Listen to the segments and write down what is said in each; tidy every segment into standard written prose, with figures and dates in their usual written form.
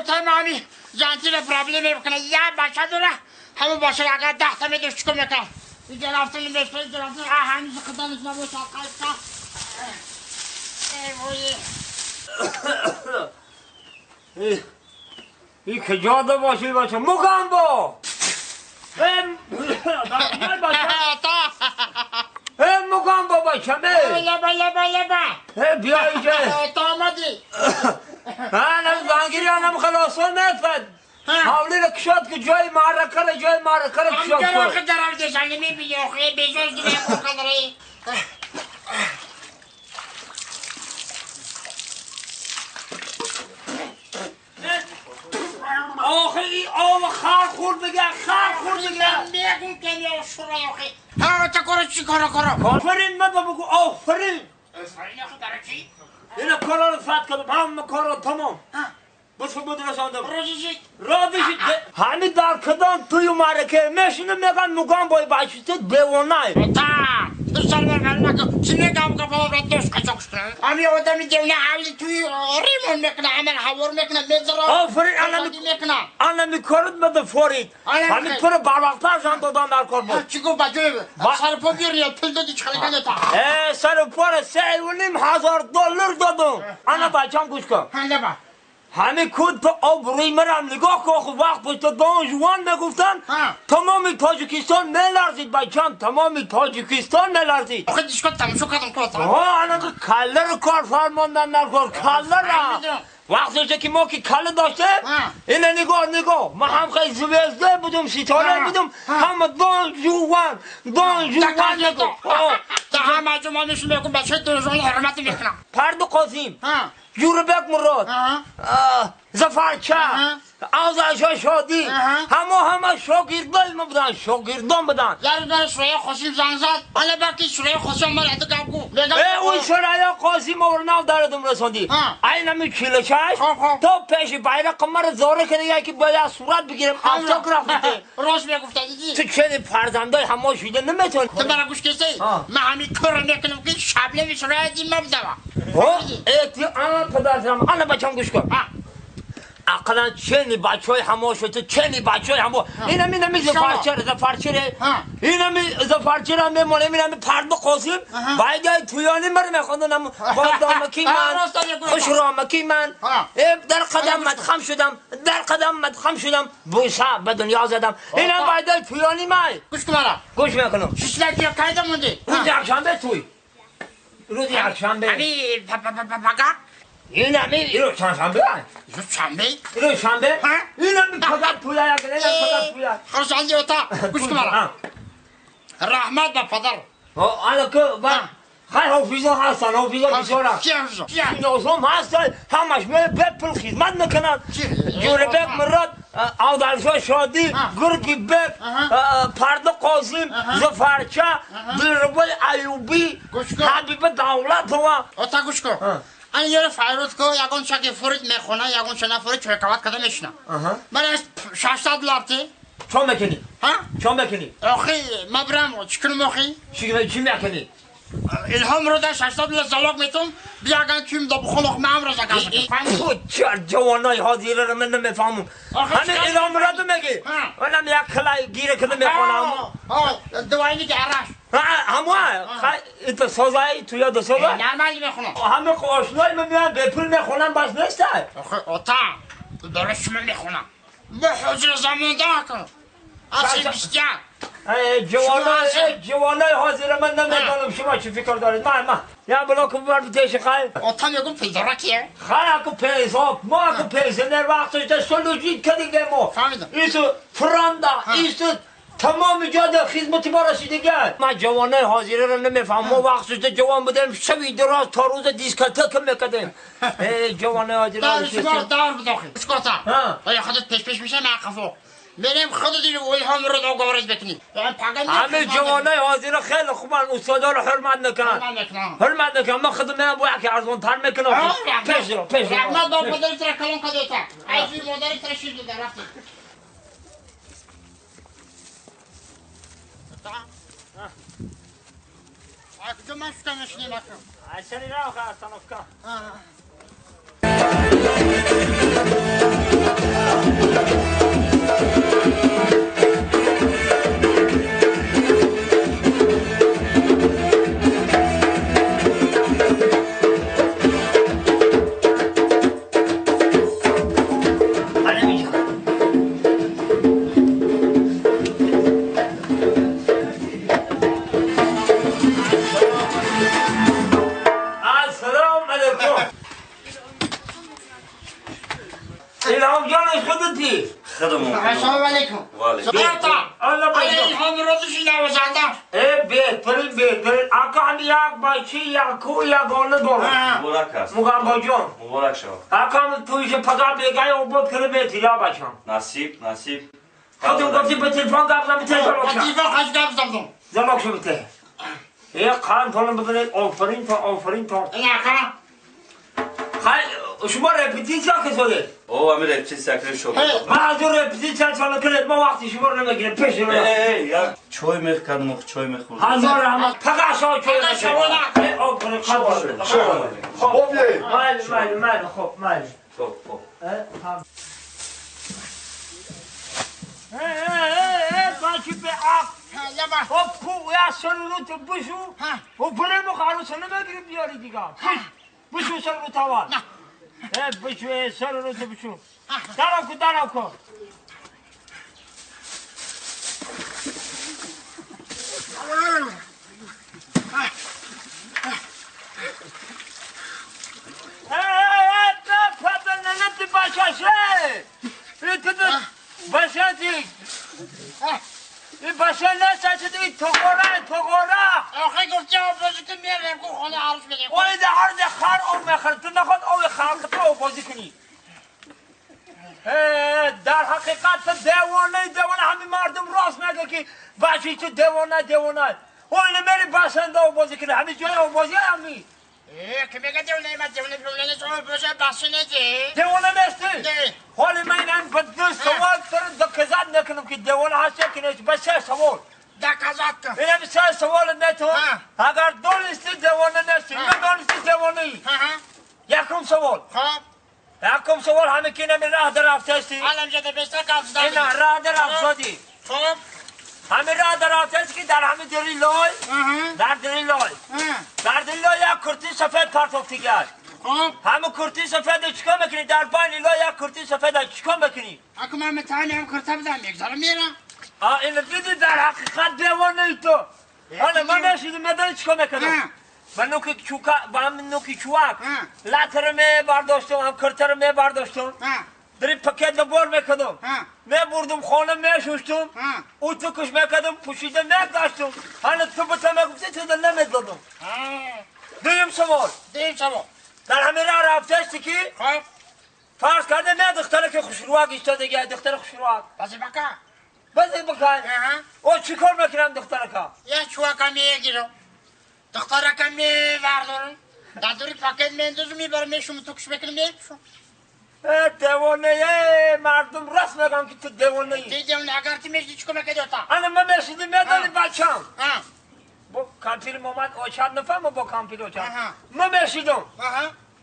Тамами ҷантила проблема мекунад. Я бача дора, ҳамон бача агар 10 та медошт, чикор мекард? Иҷа рафтан мешта, иҷа рафтан, ҳамизи қиданиш набошад, қайта. Эй вой. ای کجا ده باشی بچه مگامبو ای تا. ای مگامبو بچه می لبا لبا لبا. ای بیا اینجا. تا آمدی. انا زنگیری انم خلاصون نفد حاولی را کشاد که جای معرکه را جای معرکه را کشاد همجا کن. آخه درم دشنگی میبینی آخه بیجاز دیگه قدره. آخه این آب خر خورد بگه خر خورد بگه. میگم که یا شورا آخه ها تا کارو چی کارو کارو. آفرین من بگو آفرین. آفرین آخه برای چی؟ اینا کارا رو فتح کردم همه کارا تمام. بس بود رساندم. روزی رادشی همین در کدام توی معرکه میشینم میگن مگام بای بچه دیوانه. تا تو سر بر نکن چی میگم که بابا دوست قچاق شده. امی آدمی دیوانه حالی توی ریمون میکنه عمل هوار میکنه میذاره. آفرین میکنه. انا میکارد بده فورید. همین تو رو بروقتر زن دادم در کار بود. چی گفت بچه سر پا بیاری پول دادی چخلی کنه تا. سر پا 3,500 دلار دادم. انا بچم گوش کن. هنده همه کود به آب روی مرم نگاه کن خب وقت پشت دان جوان میگفتن تمام تاجیکستان میلرزید بچم تمام تاجیکستان میلرزید. آخه دیشکا تماشا کردم کار. ها انا که کله رو کار فرماندن نکن کله را. وقتی که ما که کله داشته اینه نگاه نگاه ما هم خیلی زوزده بودم ستاره بودم همه دان جوان دان جوان نگاه. تا همه جوان میشون میگم بچه دان جوان حرمت میکنم. پرد قاسم جوربک مراد زفرچه آزادشاه شادی همه همه شاگردای ما بودن شاگردان بودن. یارو داره شورای قاسم زنگ زد حالا باکی شورای قاسم من اتو گپ ای اون شورای قاسم اور ناو داردم رسوندی اینمی 46 تا پیش بیرق مرا زوره کنه که باید صورت بگیرم اتوگراف بده. راست میگفت دیدی تو چه فرزندای همه شده نمیتون. تو برا گوش کسی من همین کار میکنم که شبله شورای دیم مبدوا. ها ای انا پدرم انا بچم گوش کن. اقلا چنی بچهای همه شده چنی بچهای همه اینم اینم زفرچره زفرچره اینم زفرچره میمونه اینم پرد قاسم باید تویانی مر میخوندم بادامکی من خوشرامکی من در قدم مدخم شدم در قدم مدخم شدم بوسه به دنیا زدم اینم باید تویانی من. گوش کن مرا. گوش میکنم. شش لکی قاعده موندی. روز یکشنبه توی روز یکشنبه امی پاپا این همین روز چندشنبه روز شنبه روز شنبه این همین فقط پولا یک این فقط پولا خرسندی اوتا گوش کن مرا. رحمت به پدر. انا که خیلی حافظا هستن حافظا بیچاره نازم هستن همش میره به پول خدمت میکنن. جوربک مراد آدرشاه شادی گرگی بک پرد قاسم زفرچه دلربای ایوبی حبیب دولت ها. اوتا گوش کن. انا یه فایروت کو یگون شکی فرید میخونه یگون شنا فرید چرکوات کده میشنه. من از 600 لارتی. چون میکنی؟ ها؟ چون میکنی؟ آخی ما برم چیکار میخوای؟ چی میکنی؟ الهام رو در 600 دلار زلاق میتونم بیاگن کیم دو بخونم من امروز اگه. چه جوانای حاضر رو من نمیفهمم. همین الهام رو تو میگی؟ منم یک کلای گیره کنم میخونم. ها دوایی که عرش. همون ایت سازای تو یاد سازای؟ نرمالی میخونم. همه آشنای من میان به پول میخونم بس نیست. آخه اوتا درست من میخونم. ما حضور زمان دارم. اصلا بیشتر. جوانای جوانای حاضر من نمیدونم شما چی فکر دارید. من یا بلاک ببر پیش خیلی. اوتا میگم پول داره کیه؟ خیلی که پیسه ما که پیسه نه وقتش ده سلوجی کردیم ما. ایسو فراندا ایسو تمام جاده خدمت ما رسیدگی. من جوانای حاضر رو نمیفهمم. ما وقتش جوان بودیم شبی دراز تا روز دیسکوتک میکردیم. جوانای حاضر دار دار بداخل. اسکوتا. آیا خودت پیش پیش میشه من قفو. میریم خود دیگه الهام رو دو گوارد بکنیم. همه جوانای حاضر خیلی خوبن استادا رو حرمت نکنن. حرمت نکنن. من خودم میام با یکی ارزان تر میکنم. پیش رو پیش رو. رحمت با پدرت را کلون کدوتا. ایزی مادرت را شیر داده رفتی. کجا من شکم نشینیم اکنم؟ سری راه آخه ارسانوفکا. السلام علیکم. بهترین آقا هم یک بچه یک کو یک گله داره. مبارک است. مقام جان. مبارک شود. آقا هم تویش پدا بگای اوبود کرده به تیلا بچم. نصیب نصیب. خودم گفتی به تلفن گپ زدم تلفن. تلفن خش گپ زدم. زمک شو بته. یه خان تون ببینید آفرین تا آفرین تا. این آقا. خیلی شما رپتیسیا که شده؟ او همین رپتیسیا که شده. من از اون رپتیسیا چاله کنید ما وقتی شما رو نمیگیریم پیش رو. ای یا چای میخوردم چای میخوردم. هزار رحمت فقط شما چای میخوردم. آفرین خب. خب مال مال مال خب مال. خب خب. ای بچه به آق. خب کو یا سرورو تو بشو. و بریم خارو نمیگیریم بیاری دیگه. بشو سر رو تاوان. بشو سر رو تو بشو. دارم کو دارم کو. آخه گفتی آب بازی کن میارم کو خانه عروس بدیم. ولی در هر خر آب میخوره تو نخواد آب خر تو آب بازی کنی. در حقیقت دیوانه دیوانه همین مردم راست میگه که بچه تو دیوانه دیوانه. ولی نمیری بسنده آب بازی کنی همین جای آب بازی همی. که میگه دیوانه من دیوانه دیوانه آب بازی بسنده دیوانه نیستی. حالی من این به دو سوال سر دکزاد نکنم که دیوانه هست که نیست بس سه سوال. دکزاد کن. اینم سه سوال نتون. اگر دونستی دیوانه نیستی ندونستی دیوانه ای. یکم سوال. خب. یکم سوال همه که نمی راه در رفته الان جده بیشتر قبض داری. نه راه در رفته. خب. همه راه در رفته که در همه دری لای. در دری لای. در دری لای یک کرتی سفید پرتافتی کرد. خب. همه کرتی سفید چیکار میکنی؟ در بین لای یک کرتی سفید چیکار میکنی؟ اگه من متانی هم کرتا بدم یک ذره میرم. اینو دیدی در حقیقت دیوانه ای تو. حالا من نشیدم میدانی چیکار میکنم؟ من نوکی چوکا با هم نوکی چواک لاتر می برداشتم هم کرتر می برداشتم در پکت بار میکردم می بردم خانه می شستم او تو کش میکردم پوشیده می داشتم. حالا تو به تو میگفتی تو نمیدادم. دویم سوال. دویم سوال. در همین راه رفته که فرض کرده نه دختره که خوشرواک ایستاده دیگه دختر خوشرواک. بس بکا. بس بکا. او چیکار میکنم دختره که؟ یه چواکا میگیرم. دختره که میوردارم. در دوری پاکت میندازم میبرم میشم تو کش میکنم میپوشم. دیوانه مردم راست میگم که تو دیوانه ای. دیوانه اگر تو میشدی چیکار میکردی تا؟ انا من میشدی میدانی بچم. با کامپیل اومد اوچاد نفهم با کامپیل اوچاد. من میشدم.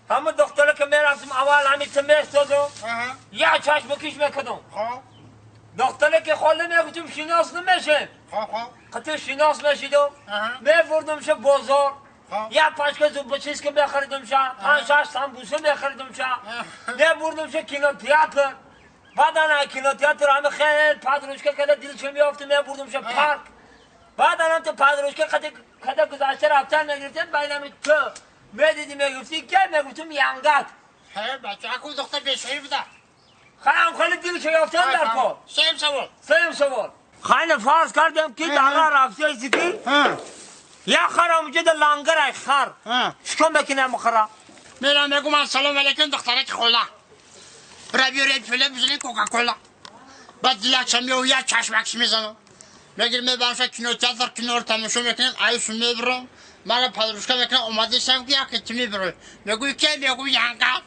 همه دختره که میرفتم اول همین تو میستادم. یا چشم کش میکردم. دختره که خاله میگفتم شناس نمیشه. قطع شناس میشدم. میبردم شه بازار. یا پنج کس چیز که میخریدم شه 5 6 سمبوسه میخریدم شه میبردم شه کینو تئاتر. بعدا کینو تئاتر همه خیلی پادروشکا کده دلش میافتم میبردم شه پارک. بعدا هم تو پادروشکا کده گذشته رفتن میگرفتم بینم تو میدیدی میگفتی که میگفتم ینگت. بچه اکو دختر بیشویی بوده. خیلی خیلی دلش یافتم در کار. سیم سوال. سیم سوال. خیلی فرض کردم که دغه رفته سیتی یا خر اونجا در لنگر ای خر چیکار میکنم خرا؟ میرم میگم السلام علیکم دخترک خوله برا بیارید پله بزنین کوکاکولا. بعد دیگه میو یا چشمکش میزنم میگیرم میبرم کینو تئاتر کنار تماشا میکنم عیش میبرم مرا پدروشکا میکنم اومده شم که یک تو میبره میگوی که میگوی ینگا.